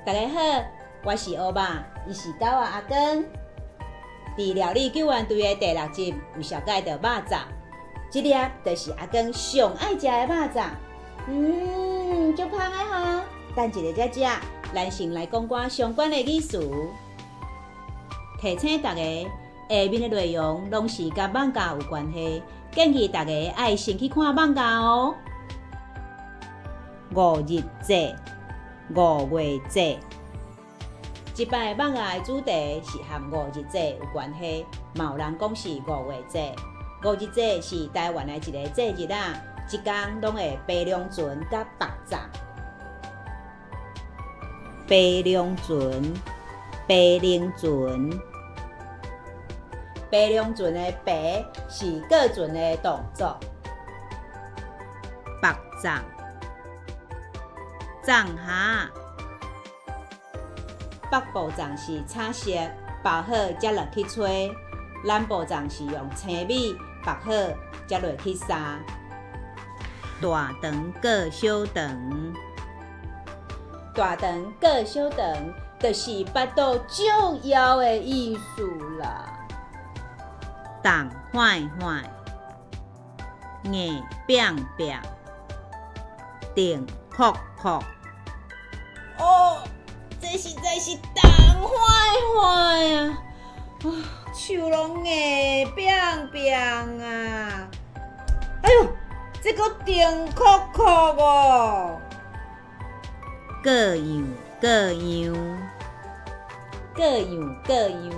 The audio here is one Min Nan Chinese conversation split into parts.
大家好，我是烏肉，伊是狗仔阿光。佇料理救援隊的第六集有紹介著肉粽，這粒就是阿光上愛食的肉粽。足香的吼！等一下才食，咱先來講寡相關的語詞。提醒大家，下面的內容攏是佮艋舺有關係，建議大家愛先去看艋舺哦。五日節，五月節，這擺艋舺的主題是和五日節有關係，嘛有人講是五月節。五日節是台灣的一個節日啊，這工攏會爬龍船佮缚粽。爬龍船，爬龍船，爬龍船的爬是過船的動作。縛粽，粽蝦，北部粽是彩色包好才落去炊，南部粽是用青米縛好才落去煠。大腸過小腸，大腸過小腸，就是腹肚足枵的意思啦。凍壞壞，硬拚拚，定硞硞。哦，這實在是凍壞壞啊！啊，手攏硬拚拚啊！哎喲，這閣定硞硞哦！各樣各樣，各樣各樣。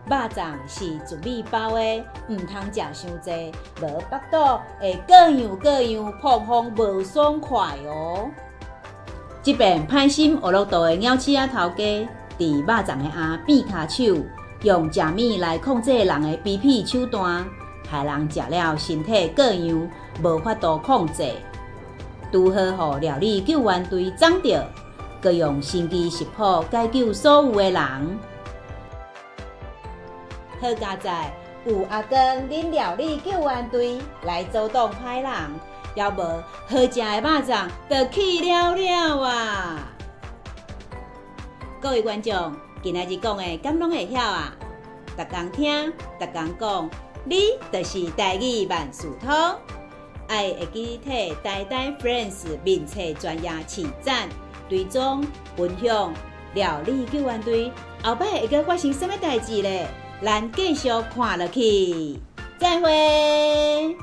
肉粽是糯米包的，毋通食傷濟，無腹肚會各樣各樣膨風無爽快哦。這遍歹心學樂道的鳥鼠仔頭家，佇肉粽的餡變跤手，用食物來控制人的卑鄙手段，害人食了身體各樣，無法度控制。拄好予料理救援隊摠著，閣用神奇食譜解救所有的人。好佳哉，有阿光恁料理救援隊來阻擋歹人，猶無好食的肉粽就去了了啊！各位觀眾，今仔日講的敢攏會曉啊？逐工聽，逐工講，你就是台語萬事通。愛會記替台台 Friends 面冊專頁揤讚、追蹤、分享，料理救援隊後擺會閣發生啥物代誌咧？咱繼續看落去，再會。